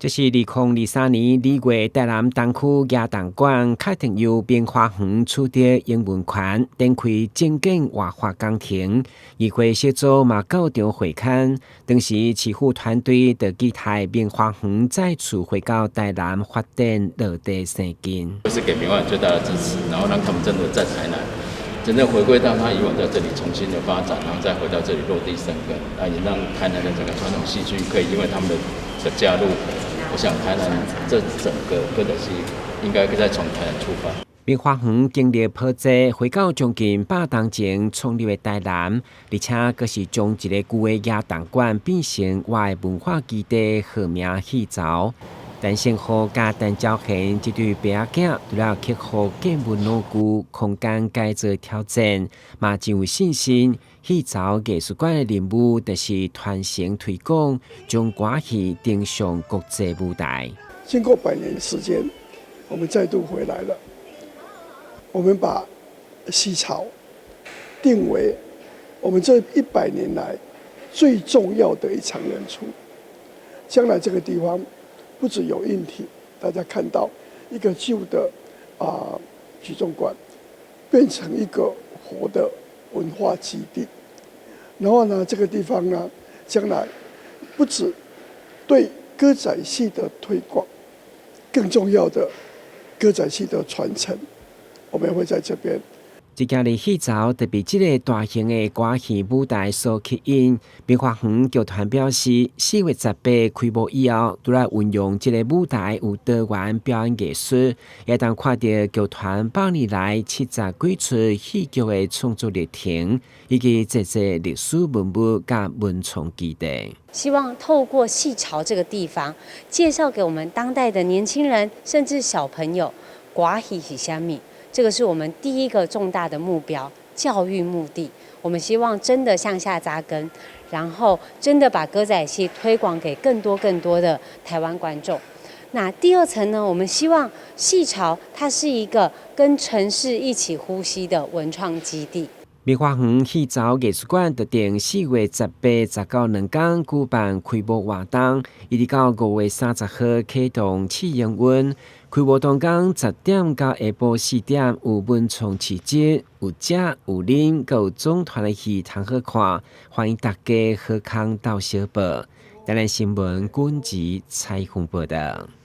這是2023年2月台南東區亞東館確定由明華園取得營運權，展開整建活化工程。議會小組嘛到場會勘，當時市府團隊就期待明華園再次回到台南發展落地生根。這是給明華園最大的支持，然後讓他們真的在台南真正回歸到他以往在這裡重新的發展，然後再回到這裡落地生根，啊，也讓台南的整個傳統戲劇可以因為他們的加入。我想台南這整個歌仔戲應該再從台南出發。明華園經歷波折，回到將近100冬前創立的台南，而且閣是將一個舊的亞東館變成活的文化基地，號名戲巢。陳勝虎佮陳昭賢這對爸仔囝，除了克服建文老舊、空間改造挑戰，嘛真有信心。戲巢藝術館的任務就是傳承推廣，將歌戲登上國際舞台。經過100年時間，我們再度回來了。我們把戲巢定為我們這100年來最重要的一場演出。將來這個地方不只有硬體，大家看到一個舊的舉重館，變成一個活的文化基地。然後呢，這個地方呢，將來不止對歌仔戲的推廣，更重要的歌仔戲的傳承，我們會在這邊。這今日戲巢特別這個大型的歌戲舞台所吸引，明華園劇團表示，4月18開幕以後，除了運用這個舞台有多元表演藝術，會當看著劇團百年來70幾齣戲劇的創作歷程，以及這些歷史文物佮文創基地。希望透過戲巢這個地方，介紹給我們當代的年輕人，甚至小朋友，歌戲是啥物。這個是我們第一個重大的目標，教育目的。我們希望真的向下扎根，然後真的把歌仔戲推廣給更多更多的台灣觀眾。那第二層呢？我們希望戲巢它是一個跟城市一起呼吸的文創基地。明華園戲巢藝術館特定4月18、19兩天舉辦開幕活動，一直到5月30號啟動試營運。開幕當天10點到下晡4點有文創市集，有食有啉，閣有總團的戲通好看，歡迎大家好康鬥相報。台南新聞軍籍採訪報道。